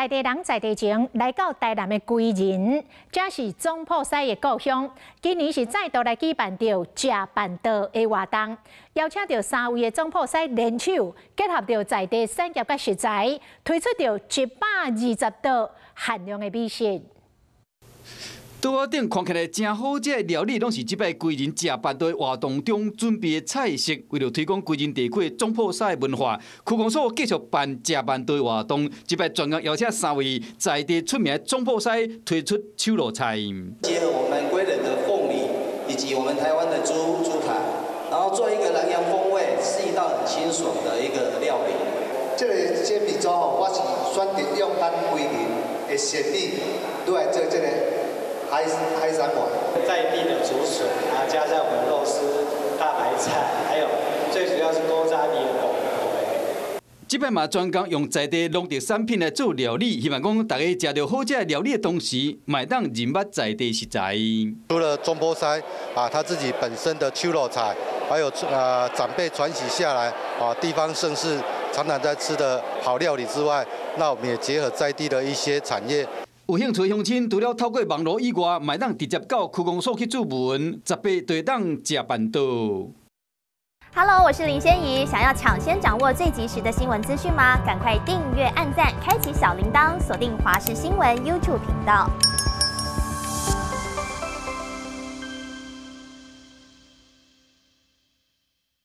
在地人在地情，來到台南的歸仁，這是總鋪師的故鄉。今年是再度來舉辦著食辦桌的活動，邀請著三位的總鋪師聯手，結合著在地產業佮食材，推出著120道限量的美食。桌仔頂看起來誠好食的料理，攏是這擺歸仁食辦桌活動中準備的菜式。為著推廣歸仁地區的總鋪師文化，區公所繼續辦食辦桌活動。這擺專工邀請三位在地出名的總鋪師推出手路菜。結合我們歸仁的鳳梨以及我們台灣的豬排，然後做一個南洋風味，是一道很清爽的一個料理。這个煎餅粥吼，我是選擇用咱歸仁的鮮米來做這個海產糜。在地的竹筍啊，加上我們肉絲、大白菜，還有最主要是古早味的丼粿。這擺嘛專工用在地農特產品來做料理，希望講大家食著好食的料理的同時，嘛會當認捌在地食材。除了總鋪師啊，他自己本身的手路菜，還有長輩傳習下來啊，地方盛事常常在吃的好料理之外，那我們也結合在地的一些產業。有興趣鄉親，除了透過網路以外，嘛會當直接到區公所去諮詢，18就會當食辦桌。 Hello，我是林仙怡，想要搶先掌握最及時的新聞資訊嗎？趕快訂閱、按讚、開啟小鈴鐺，鎖定華視新聞 YouTube 頻道。